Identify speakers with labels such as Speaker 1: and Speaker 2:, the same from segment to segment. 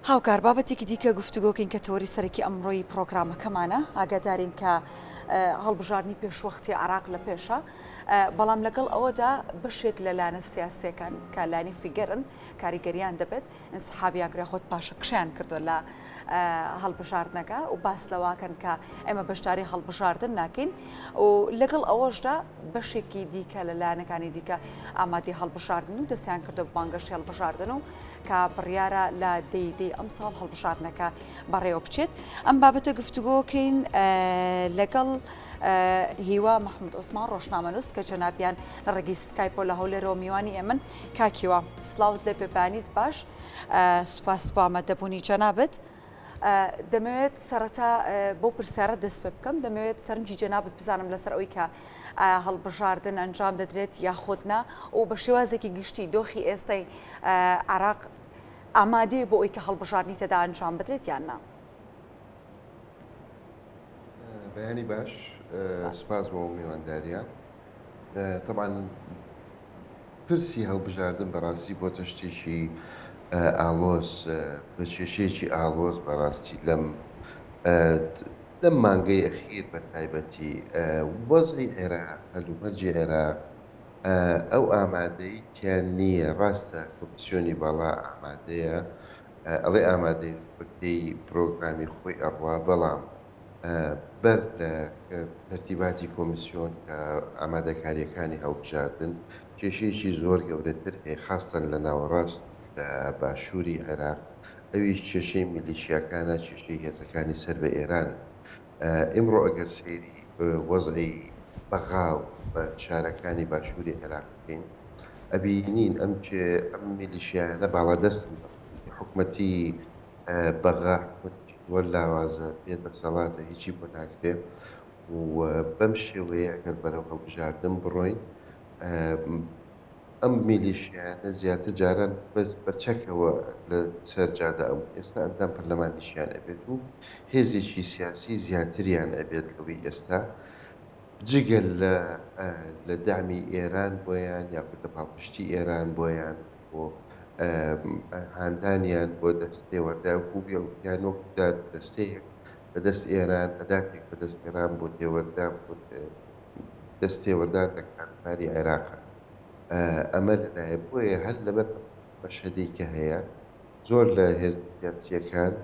Speaker 1: هاوکار بابەتێکی دیکە گفتوگۆکەین کە تەوەری سەرەکی ئەمڕۆی پرۆگرامەکەمانە ئاگادارین کە هەڵبژاردنی پێشوەختی عراق لە پێشە بەڵام لەگەڵ ئەوەدا بەشێک لە لایەنە سیاسیەکان کە لایەنی فیگەرن کاریگەریان دەبێت انسحابیان کرد خۆت پاشەکشەیان کردو لە هەڵبژاردنەکە و باس لەواکەن کە ئێمە بەشداری هەڵبژاردن ناکەین و لەگەڵ ئەوەشدا بەشێکی دیکە لە لایەنەکانی دیکە ئامادەی هەڵبژاردن و دەستیان کردو بانگەشی هەڵبژاردن و کە بڕیارە لە دەی دەی ئەمساڵ هەڵبژاردنەکە بەڕێوە بچێت. ئەم بابەتە گفتوگۆکەین لەگەڵ هیوا محمود عوسمان ڕۆژنامەنووس کە جەنابیان لە ڕێگەی سکایپۆ لە هەولێرەوە میوانی ئێمن. کاک هیوا سڵاوت لێ بێ بانیت باش سوپاس بۆ ئامادەبوونی جەنابت. دەمەوێت سەرەتا بەو پرسیارە دەست پێ بکەم، دەمەوێت سەرنجی جەنابت بزانم لەسەر ئەوەی کە ئایا هەڵبژاردن ئەنجام دەدرێت یاخود نا و بە شێوازێکی گشتی دۆخی ئێستای عێراق ئامادەیە بۆ ئەوەی کە هەڵبژاردنی تێدا ئەنجام بدرێت یان نا؟
Speaker 2: بەیانی باش، سپاس بۆ میوانداریە. تەبعەن پرسی هەڵبژاردن بەڕاستی بۆتە شتێکی ئاڵۆز، بە کێشەیەکی ئاڵۆز بەڕاستی لەم لەم مانگەی ئەخیر بە تایبەتی وەزعی عێراق، هەلومەرجی عێراق ئەو ئامادەی تیا نییە. ڕاستە کۆمیسیۆنی باڵا ئامادەیە، ئەڵێ ئامادەین بە پێی پرۆگرامی خۆی ئەڕوا، بەڵام بەر لە تەرتیباتی کۆمیسیۆن کە ئامادەکارییەکانی هەڵبژاردن، کێشەیەکی زۆر گەورەتر هەیە خاستەن لە ناوەڕاست و لە باشووری عێراق، ئەویش کێشەی میلیشیاکانە، کێشەی هێزەکانی سەر بە ئێرانن. ئیمڕۆ ئەگەر سەیری وەزعی بەغا و شارەکانی باشووری عێراق بکەین، ئەبینین ئەم ئەم میلیشیایانە باڵادەستن بە حکومەتی بەغا حکومەتێکی زۆر لاوازە، بێ دەسەڵاتە، هیچی بۆ ناکرێ و بەم شێوەیە ئەگەر بەرەو هەڵبژاردن بڕۆین ئەم میلیشیایانە زیاتر جاران بەس بە چەکەوە لە سەر جادە ئەبوون، ئێستا ئەندام پەرلەمانیشیان ئەبێت و هێزێکی سیاسی زیاتریان ئەبێت لەوەی ئێستا جگە لە لە دەعمی ئێران بۆیان یاخود لە پاڵپشتی ئێران بۆیان بۆ هاندانیان بۆ دەست تێوەردان یان وەکو دار دەستەیەک بەدەست ئێران ئەداتێک بەدەست ئێران بۆ تێوەردان بۆ دەست تێوەردان لە کاروباری عێراقە ئەمە لەلایە بۆیە هەر لەبەر مەشهەدەی کە هەیە زۆر لە هێزە سیاسیەکان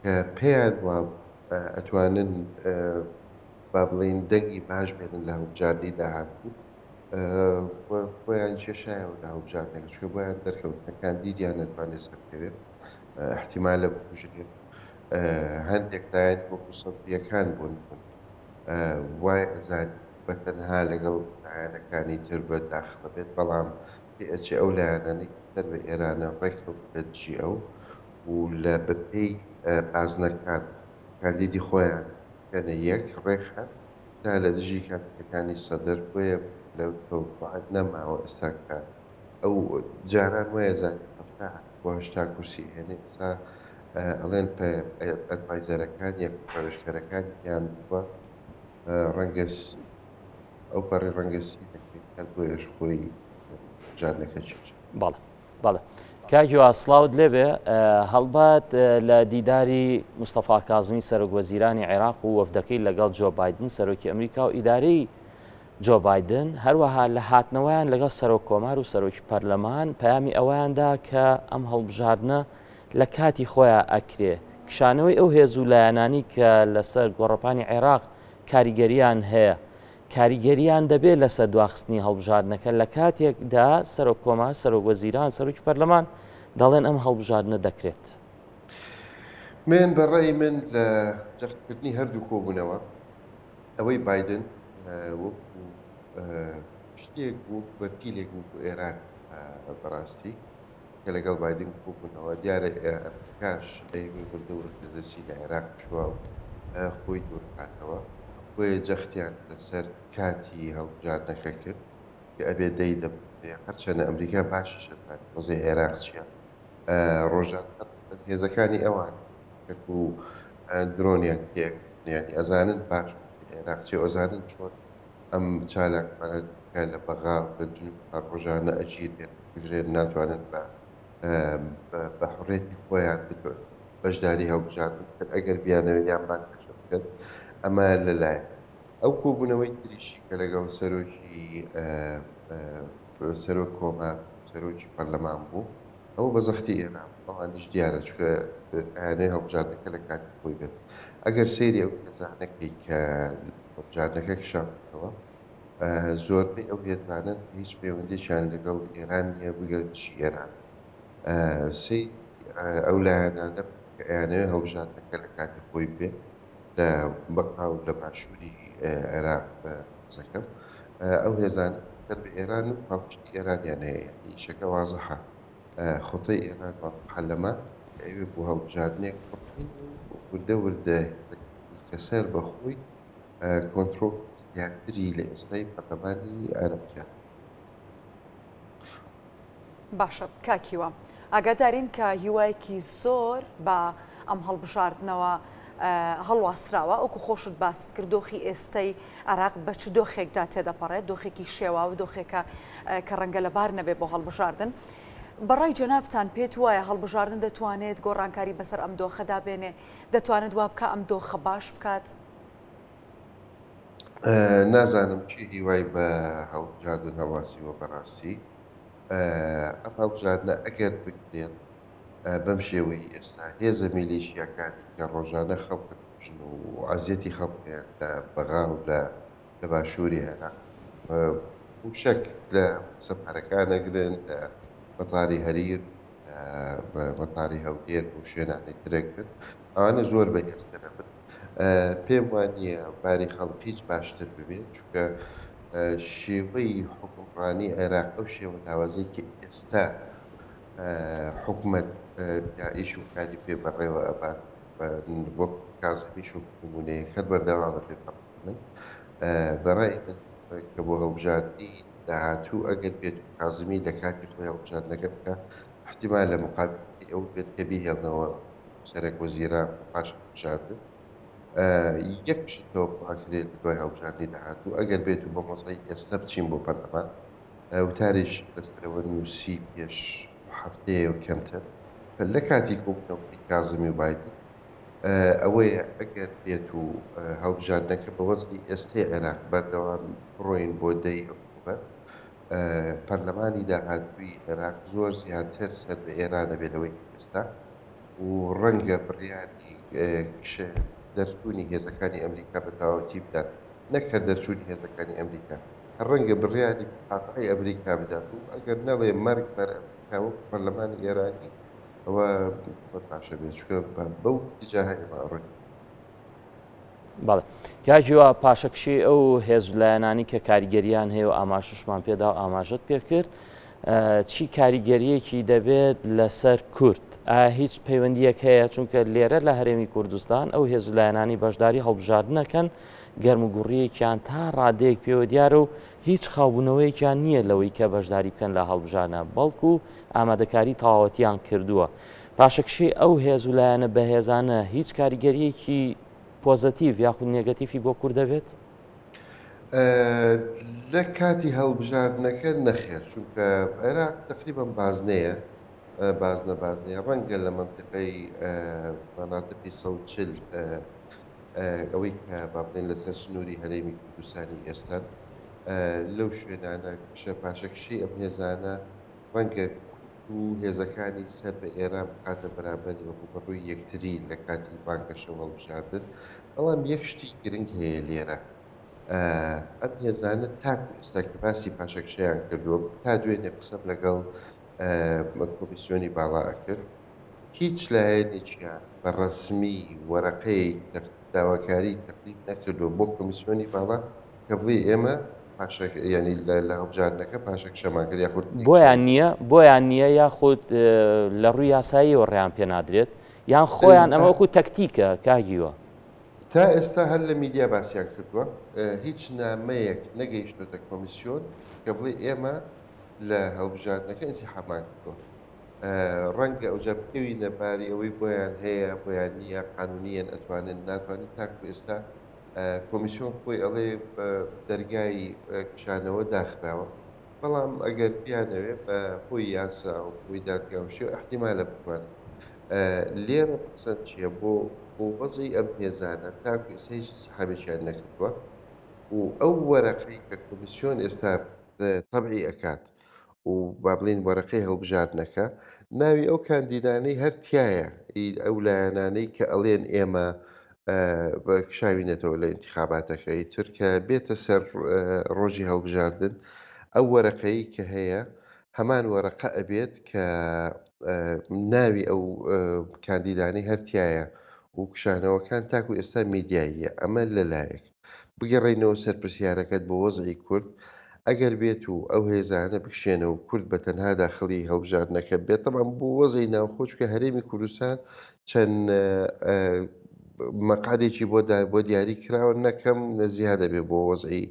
Speaker 2: کە پێیان وا ئەتوانن با بڵێین دەنگی باش بێنن لە هەڵبژاردنی داهاتوو خۆیان کێشایەوە لە هەڵبژاردنەکە چونکە بۆیان دەرکەوت کە کاندیدیان نەتوانێت سەرکەوێت احتیمالە بکوژرێت هەندێک لایەن وەکو سەدریەکان بوون وای ئەزانی بە تەنها لەگەڵ لایەنەکانی تر بە داخڵە بێت بەڵام پێ ئەچێ ئەو لایەنانەی سەر بە ئێرانە ڕێککەوت لە دژی ئەو و لە بەپێی بازنەکان کاندیدی خۆیان بکەنە یەک ڕێکخەن تا لە دژی کاندیدەکانی سەدر، بۆیە لە تەوەقوعات نەماوە ئێستا کە ئەو جاران وایەزانی 70 بۆ 80 کورسی ئەهێنێ ئێستا ئەڵێن ئەدڤایزەرەکان یاخود ڕاوێژکارەکان پێیان بووە ڕەنگە ئەو پەڕی ڕەنگە سی دەکرێت هەر بۆیەش خۆی بژاردنەکە کێشا.
Speaker 3: بەڵێ بەڵێ کاک هیوا سڵاوت لێبێ هەڵبەت لە دیداری مستەفا کازمی سەرۆک وەزیرانی عێراق و وەفدەکەی لەگەڵ جۆ بایدن سەرۆکی ئەمریکا و ئیدارەی جۆ بایدن هەروەها لە هاتنەوەیان لەگەڵ سەرۆک کۆمار و سەرۆکی پەرلەمان پەیامی ئەوەیاندا کە ئەم هەڵبژاردنە لە کاتی خۆیان ئەکرێ کشانەوەی ئەو هێز و لایەنانی کە لەسەر گۆڕەپانی عێراق کاریگەریان هەیە کاریگەریان دەبێت لەسەر دواخستنی هەڵبژاردنەکە لە کاتێکدا سەرۆک کۆمار، سەرۆک وەزیران، سەرۆکی پەرلەمان دەڵێن ئەم هەڵبژاردنە دەکرێت.
Speaker 2: من بە ڕەئی من لە جەختکردنی هەردوو کۆبوونەوە ئەوەی بایدن وەکو شتێک بوو بەرتیلێک بوو بۆ ئێران بەڕاستی کە لەگەڵ بایدن کۆبوونەوە دیارە ئەمریکاش ئەیەوێ وردە وردە دەستی لە عێراق بشوا و خۆی دوور بخاتەوە بۆیە جەختیان لەسەر کاتی هەڵبژاردنەکە کرد کە ئەبێ دەی دە بکرێ هەرچەنە ئەمریکا باشیش ئەزانێ وەزعی عێراق چییە ڕۆژانە هێزەکانی ئەوان چەک و درۆنیان تێک یانی ئەزانن باش عێراق چیە ئەزانن چۆن ئەم چالاکوانە کە لە بەغا و لە جنوب ڕۆژانە ئەگیرێن کوژرێن ناتوانن بە بە حڕێتی خۆیان بتوانن. بەشداری هەڵبژاردن بکەن ئەگەر بیانەوێت یان بانگەشە بکەن ئەمە لەلایەک. ئەو کۆبوونەوەی تریشی کە لەگەڵ سەرۆکی سەرۆک کۆمار سەرۆکی پەرلەمان بوو ئەوە بە زەختی ئێران بوو ئەوانیش دیارە چونکە ئەیانەوێت هەڵبژاردنەکە لە کاتی خۆی بێت ئەگەر سەیری ئەو هێزانە کەی کە هەڵبژاردنەکە کشاونەتەوە زۆربەی ئەو هێزانەن کە هیچ پەیوەندیەکیان لەگەڵ ئێران نییە بگرە دژی ئێران سەیری ئەو لایەنانە بکە کە ئەیانەوێت هەڵبژاردنەکە لە کاتی خۆی بێت لە بەغا و لە باشووری عێراق قسەکەم ئەو هێزانە سەر بە ئێران و پاڵپشتی ئێرانیان هەیە یانی ئیشەکە وازحە خوتەی ئێران وازحە لەمە کە ئەوێ بۆ هەڵبژاردنێک بڕۆین و وردە وردە هێزەکانی کە سەر بە خۆی کۆنترۆڵ زیاتری لە ئێستای پەرلەمانی عێراقیان هەبێت.
Speaker 1: باشە کاک هیوا ئاگادارین کە هیوایەکی زۆر بە ئەم هەڵبژاردنەوە هەڵواسراوە ئەوکو خۆشت باست کرد دۆخی ئێستەی عێراق بە چ دۆخێکدا تێدەپەڕێت دۆخێکی شێواو دۆخێکە کە ڕەنگە لەبار نەبێ بۆ هەڵبژاردن بەڕای جەنابتان پێت وایە هەڵبژاردن دەتوانێت گۆڕانکاری بەسەر ئەم دۆخەدا بێنێ دەتوانێت وا بکە ئەم دۆخە باش بکات؟
Speaker 2: نازانم کێ هیوای بە هەڵبژاردن هەڵواسیوە بەڕاستی ئەم هەڵبژاردنە ئەگەر بکرێت بەم شێوەی ئێستا هێزە میلیشیاکانی کە ڕۆژانە خەڵک دەکوژن و ئەزیەتی خەڵکیان لە بەغا و لە لە باشووری عێراق مووشەک لە سەفارەکان ئەگرن لە مەتاری هەریر لە مەتاری هەولێر و شوێنانی ترەگرن ئەوانە زۆر بەهێزترە من پێم وا نییە باری خەڵک هیچ باشتر ببێت چونکە شێوەی حوکمڕانی عێراق ئەو شێوە لاوازەی کە ئێستا حکومەت ئیش و کاری پێ بەڕێوە ئەبات وەک کازمیش وەک نمونەیەک هەر بەردەوامە بێ من بەڕای من کە بۆ هەڵبژاردنی داهاتوو ئەگەر بێت کازمی لە کاتی خۆی هەڵبژاردنەکە بکە احتیمال لە مقابلی ئەو بێت کە بیهێڵنەوە سەرەک وەزیران بۆ پاش هەڵبژاردن یەک شت تەوەقع ئەکرێت لە دوای هەڵبژاردنی داهاتوو ئەگەر بێت و بە مەزەی ئێستا بچین بۆ پەرلەمان وتارێکی لەسەرەوە نووسی پێش هەفتەیە و کەمتر لە کاتی کۆبوونەوەی کازمی و بایدن ئەوەیە ئەگەر بێت و هەڵبژاردنەکە بە وەزعی ئێستەی عێراق بەردەوام بڕۆین بۆ دەی ئۆکتۆبەر پەرلەمانی داهاتووی عێراق زۆر زیاتر سەر بە ئێرانە بێ لەوەی ئێستا و ڕەنگە بڕیاری دەرچوونی هێزەکانی ئەمریکا بە تەواوەتی بدات، نەک هەر دەرچوونی هێزەکانی ئەمریکا، هەر ڕەنگە بڕیاری مقاتەعەی ئەمریکا بدات و ئەگەر نەڵێ مەرگ بەر ئەمریکا وەکو پەرلەمانی ئێرانی ئەوە زۆر باشە بێت، چونکە بەو ئیتیجاهە ئێمە ئەڕۆین.
Speaker 3: بەڵێ کاک هیوا پاشەکشەی ئەو هێز و لایەنانی کە کاریگەریان هەیە و ئاماژەشمان پێدا و ئاماژەت پێکرد چی کاریگەریەکی دەبێت لەسەر کورد ئایا هیچ پەیوەندیەک هەیە چونکە لێرە لە هەرێمی کوردستان ئەو هێز و لایەنانی بەشداری هەڵبژاردنەکەن گەرم و گوڕیەکیان تا ڕادەیەک پێوە دیارە و هیچ خاوبوونەوەیەکیان نییە لەوەی کە بەشداری بکەن لە هەڵبژاردنە بەڵکو ئامادەکاری تەواوەتیان کردووە پاشەکشەی ئەو هێز و لایەنە بەهێزانە هیچ کاریگەریەکی پۆزەتیڤ یاخود نێگەتیفی بۆ کورد دەبێت؟
Speaker 2: لە کاتی هەڵبژاردنەکە نەخێر، چونکە عێراق تەقریبەن بازنەیە، بازنە بازنەیە، ڕەنگە لە مەنتیقەی مەناتقی 140 ئەوەی کە با بڵێین لەسەر سنووری هەرێمی کوردستانی ئێستان لەو شوێنانە کشە پاشەکشەی ئەم هێزانە ڕەنگە کورد و هێزەکانی سەر بە ئێران بخاتە بەرامبەری ڕووبەڕووی یەکتری لە کاتی بانگەشە و هەڵبژاردن، بەڵام یەک شتی گرنگ هەیە لێرە، ئەم هێزانە تاکو ئێستا کە باسی پاشەکشەیان کردووە، تا دوێنێ قسەم لەگەڵ کۆمیسیۆنی باڵا ئەکرد، هیچ لایەنێکیان بە ڕەسمی وەرەقەیەک داواکاری تەقدیم نەکردووە بۆ کۆمیسیۆنی باڵا کە بڵێ ئێمە پاشەک یانی لە هەڵبژاردنەکە پاشەکشەمان کرد یاخود
Speaker 3: بۆیان نییە بۆیان نییە یاخود لە ڕووی یاساییەوە ڕێیان پێ نادرێت یان خۆیان ئەمە وەکو تەکتیکە کاک هیوا؟
Speaker 2: تا ئێستا هەر لە میدیا باسیان کردووە هیچ نامەیەک نەگەیشتۆتە کۆمیسیۆن کە بڵێ ئێمە لە هەڵبژاردنەکە ئینسیحابمان کردووە ڕەنگە ئەوجا بکەوینە باری ئەوەی بۆیان هەیە بۆیان نییە قانونیەن ئەتوانن ناتوانن تاکو ئێستا کۆمیسیۆن خۆی ئەڵێ دەرگای کشانەوە داخراوە بەڵام ئەگەر بیانەوێ بە هۆی یاسا و هۆی دادگا و شێوە ئیحتیمالە بتوانن. لێرە قسەم چییە بۆ بۆ وەزعی ئەم هێزانە تاکو ئێستا هیچ ئینسحابێکیان نەکردووە و ئەو وەرەقەی کە کۆمیسیۆن ئێستا تەبعی ئەکات و با بڵێین وەرەقەی هەڵبژاردنەکە ناوی ئەو کاندیدانەی هەر تیایە ئەو لایەنانەی کە ئەڵێن ئێمە کشاوینەتەوە لە ئینتیخاباتەکە ئیتر کە بێتە سەر ڕۆژی هەڵبژاردن ئەو وەرەقەی کە هەیە هەمان وەرەقە ئەبێت کە ناوی ئەو کاندیدانەی هەر تیایە و کشانەوەکان تاکو ئێستا میدیاییە ئەمە لەلایەک بگەڕێینەوە سەر پرسیارەکەت بۆ وەزعی کورد، ئەگەر بێت و ئەو هێزانە بکشێنەوە و کورد بە تەنها داخڵی هەڵبژاردنەکە بێت، تەبعەن بۆ وەزعی ناوخۆ چونکە هەرێمی کوردستان چەند مەقعەدێکی بۆ بۆ دیاری کراوە نە کەم نە زیاد دەبێت بۆ وەزعی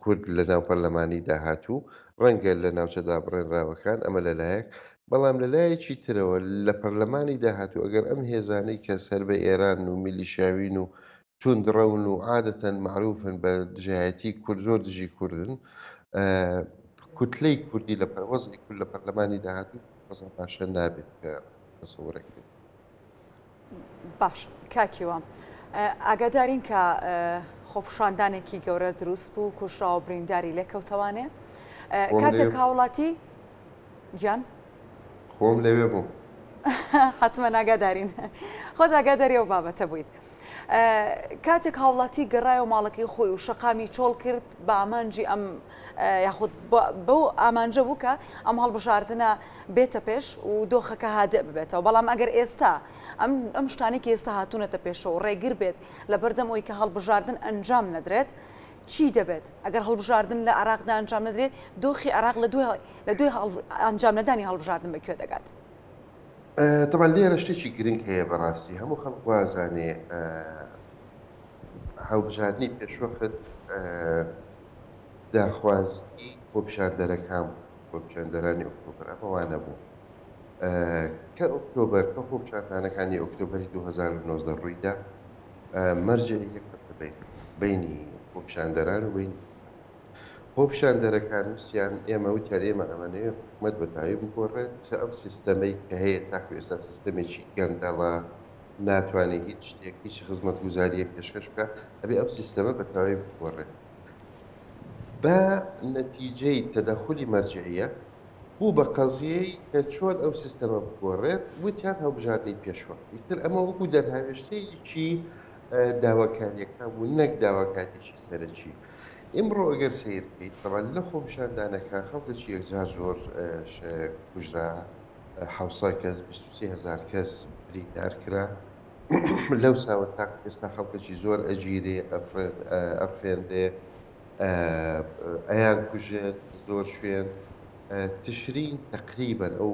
Speaker 2: کورد لە ناو پەرلەمانی داهاتوو ڕەنگە لە ناوچە دابڕێنراوەکان ئەمە لەلایەک بەڵام لەلایەکی ترەوە لە پەرلەمانی داهاتوو ئەگەر ئەم هێزانەی کە سەر بە ئێران و میلیشیاوین و توندڕەون و عادەتەن مەعروفن بە دژایەتی کورد زۆر دژی کوردن کوتلەی کوردی لە وەزعی کورد لە پەرلەمانی داهاتوو وەزع باشە نابێت کە تەسەورەکرێت.
Speaker 1: باش کاکیوە ئاگادارین کە خۆپیشاندانێکی گەورە دروست بوو کوژراوە برینداری لێکەوتەوانێ کاتێک هاوڵاتی گیان
Speaker 2: خۆم لەوێ بووم
Speaker 1: حتمما ئاگادارین خۆت ئاگاداری ئەو بابەتە بوویت. کاتێک هاوڵاتی گەڕایەوە ماڵەکەی خۆی و شەقامی چۆڵ کرد بە ئامانجی ئەم یاخود بەو ئامانجە بوو کە ئەم هەڵبژاردنە بێتە پێش و دۆخەکە هادئ ببێتەوە بەڵام ئەگەر ئێستا ئەم ئەم شتانێکی ئێستا هاتوونەتە پێشەوە و ڕێگر بێت لە بەردەم ئەوی کە هەڵبژاردن ئەنجام نەدرێت چی دەبێت ئەگەر هەڵبژاردن لە عێراقدا ئەنجام نەدرێت دۆخی عێراق لە دوای لە دوای ئەنجام نەدانی هەڵبژاردن بە کوێ دەگات؟
Speaker 2: تەبعەن لێرە شتێکی گرنگ هەیە بەڕاستی هەموو خەڵک وازانێ هەڵبژاردنی پێشوەخت داخوازی خۆپیشاندەرەکان بوو خۆپیشاندەرانی ئۆکتۆبەر ئەمە وا نەبوو کە ئۆکتۆبەر کە خۆپیشاندانەکانی ئۆکتۆبەری 2019 ڕوویدا مەرجعی یەک بین بینی خۆپیشاندەران و بینی خۆپیشاندەرەکان وسیان ئێمە وتیان ئێمە ئەمانەوێ حکومەت بە تەواوی بگۆڕێت، چ ئەم سیستەمەی کە هەیە تاکو ئێستا سیستەمێکی گەندەڵە ناتوانێ هیچ شتێک هیچ خزمەتگوزارییەک پێشکەش بکات، ئەبێ ئەم سیستەمە بە تەواوی بگۆڕێت. بە نەتیجەی تەدەخولی مەرجعیە بوو بە قەزیەی کە چۆن ئەو سیستەمە بگۆڕێت، وتیان هەڵبژاردنی پێشوەخت. ئیتر ئەمە وەکو دەرهاوێشتەیەکی داواکارییەکان بوو نەک داواکارییەکی سەرەکی. ئیمڕۆ ئەگەر سەیر بکەیت تەبعەن لە خۆپیشاندانەکان خەڵکێکی یەکجار زۆر کوژرا، 700 کەس، 23 هەزار کەس بریندار کرا. لەو ساوە تاکو ئێستا خەڵکێکی زۆر ئەگیرێ، ئەڕفێنرێ، ئەیان کوژن زۆر شوێن. تشرین تەقریبەن ئەو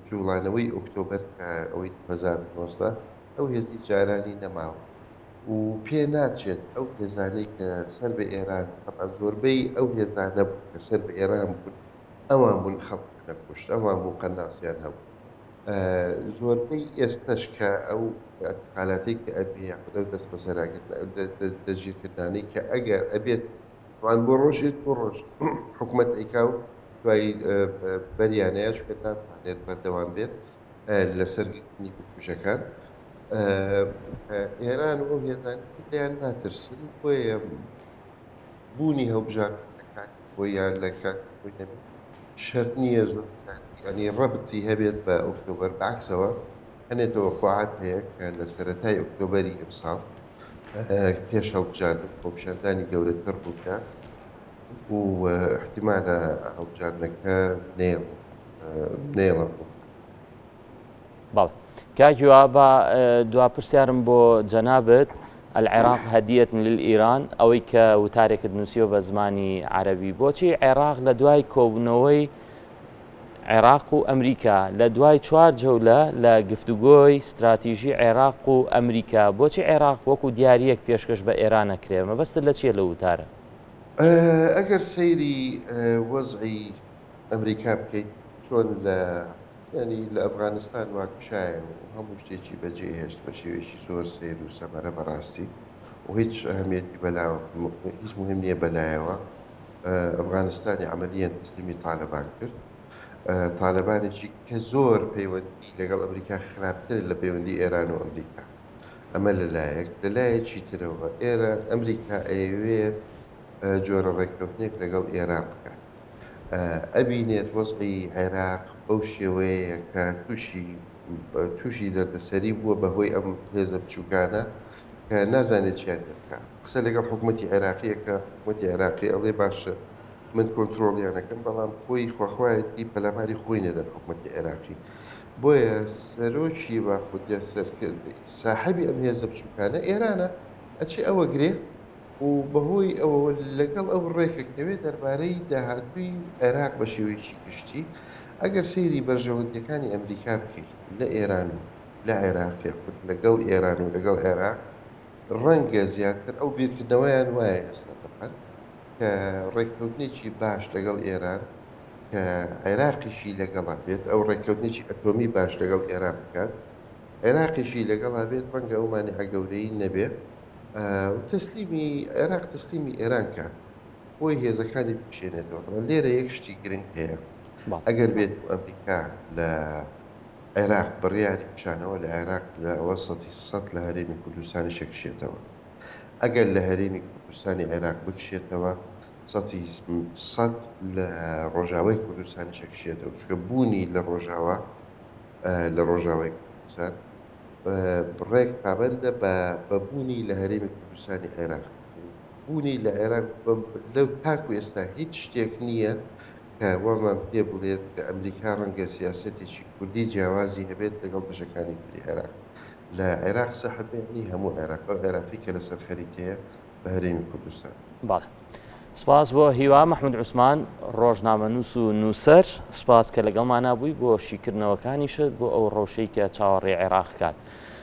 Speaker 2: جوڵانەوەی ئۆکتۆبەر کە ئەوەی 2019 ئەو هێزی جارانی نەماوە. و پێ ناچێت ئەو هێزانەی کە سەر بە ئێران، تەبعەن زۆربەی ئەو هێزانە بوون کە سەر بە ئێران بوون، ئەوان بوون خەڵکیان ئەکوشت، ئەوان بوون قەناسیان هەبوو. زۆربەی ئێستەش کە ئەو ئیعتقالاتەی کە ئەبێ یاخود ئەو دەستبەسەراگرتنە، ئەو دەستگیرکردنانەی کە ئەگەر ئەبێت، تەبعەن بۆ ڕۆژێ دوو ڕۆژ حکومەت ئەیکا و دوایی بەریانەیە، چونکە ناتوانێت بەردەوام بێت لەسەر گرتنی بکوژەکان. ئێران و ئەو هێزانەی تر لێیان ناترسن، بۆیە بوونی هەڵبژاردن لە کاتی خۆی یان لە کاتی خۆی نەبێت شەرت نییە زۆر یانی ڕەبتی هەبێت بە ئۆکتۆبەر، بەعەکسەوە هەنێ تەوەقوعات هەیە کە لە سەرەتای ئۆکتۆبەری ئەمساڵ پێش هەڵبژاردن خۆپیشاندانی گەورەتر ڕووبدات و ئیحتیمالە هەڵبژاردنەکە نەیەڵن نەیەڵن ڕووبدات.
Speaker 3: بەڵێ کاک هیوا با دوا پرسیارم بۆ جەنابت العراق هدیە للئیران ئەوەی کە وتارێکت نووسیوە بە زمانی عەرەبی بۆچی عێراق لە دوای کۆبوونەوەی عێراق و ئەمریکا لە دوای چوار جەولە لە گفتوگۆی ستراتیژی عێراق و ئەمریکا بۆچی عێراق وەکو دیاریەک پێشکەش بە ئێران ئەکرێ مەبەستت لە چییە لەو وتارە؟
Speaker 2: ئەگەر سەیری وەزعی ئەمریکا بکەیت چۆن لە یانی لە ئەفغانستان وا کشایەوە و هەموو شتێکی بەجێ هێشت بە شێوەیەکی زۆر سەیر و سەمەرە بەڕاستی و هیچ ئەهمیەتی بەلاوە هیچ مهم نییە بەلایەوە ئەفغانستانی عەمەلیەن تەسلیمی تالەبان کرد. تالەبانێکی کە زۆر پەیوەندی لەگەڵ ئەمریکا خراپترە لە پەیوەندی ئێران و ئەمریکا. ئەمە لە لایەک، لە لایەکی ترەوە ئێران ئەمریکا ئەیەوێت جۆرە ڕێککەوتنێک لەگەڵ ئێران بکات. ئەبینێت وەزعی عێراق بەو شێوەیەیە کە تووشی تووشی دەردەسەری بووە بە هۆی ئەم هێزە بچووکانە کە نازانێت چیان لێ بکا. قسە لەگەڵ حکومەتی عێراقی ئەکا، حکومەتی عێراقی ئەڵێ باشە من کۆنترۆڵیان ئەکەم، بەڵام خۆی خواخوایەتی پەلاماری خۆی نەدەن حکومەتی عێراقی. بۆیە سەرۆکی یاخود سەرکردەی ساحێبی ئەم هێزە بچووکانە ئێرانە، ئەچێ ئەوەگرێ و بەهۆی ئەوەوە لەگەڵ ئەو ڕێکەکەوێ دەربارەی داهاتووی عێراق بە شێوەیەکی گشتی. ئەگەر سەیری بەرژەوەندییەکانی ئەمریکا بکەیت لە ئێران و لە عێراق یاخود لەگەڵ ئێران و لەگەڵ عێراق، ڕەنگە زیاتر ئەو بیرکردنەوەیان وایە ئێستا تەبعەن کە ڕێککەوتنێکی باش لەگەڵ ئێران کە عێراقیشی لەگەڵا بێت، ئەو ڕێککەوتنێکی ئەتۆمی باش لەگەڵ ئێران بکات، عێراقیشی لەگەڵا بێت، ڕەنگە ئەو مانعە گەورەی نەبێ و تەسلیمی عێراق تەسلیمی ئێران کات، خۆی هێزەکانی بکشێنێتەوە. تەبعەن لێرە یەک شتی گرنگ هەیە، ئەگەر بێت و ئەمریکا لە عێراق بڕیاری کشانەوە لە عێراق بدا ئەوە سەتی سەت لە هەرێمی کوردستانیش ئەکشێتەوە. ئەگەر لە هەرێمی کوردستانی عێراق بکشێتەوە سەتی سەت لە ڕۆژاوای کوردستانیش ئەکشێتەوە، چونکە بوونی لە ڕۆژاوا لە ڕۆژاوای کوردستان ڕێک پابەندە بە بە بوونی لە هەرێمی کوردستانی عێراق. بوونی لە عێراق لەو تاکو ئێستا هیچ شتێک نییە کە وامان پێ بڵێت کە ئەمریکا ڕەنگە سیاسەتێکی کوردی جیاوازی هەبێت لەگەڵ بەشەکانی تری عێراق. لە عێراق سەحب یەعنی هەموو عێراق، ئەو عێراقەی کە لەسەر خەریتەیە بە هەرێمی کوردستان.
Speaker 3: بەڵێ. سپاس بۆ هیوا مەحمود عوسمان، ڕۆژنامەنووس و نووسەر، سپاس کە لەگەڵمانا بووی بۆ شیکردنەوەکانیشت بۆ ئەو ڕەوشەی کە چاوەڕێی عێراق کات.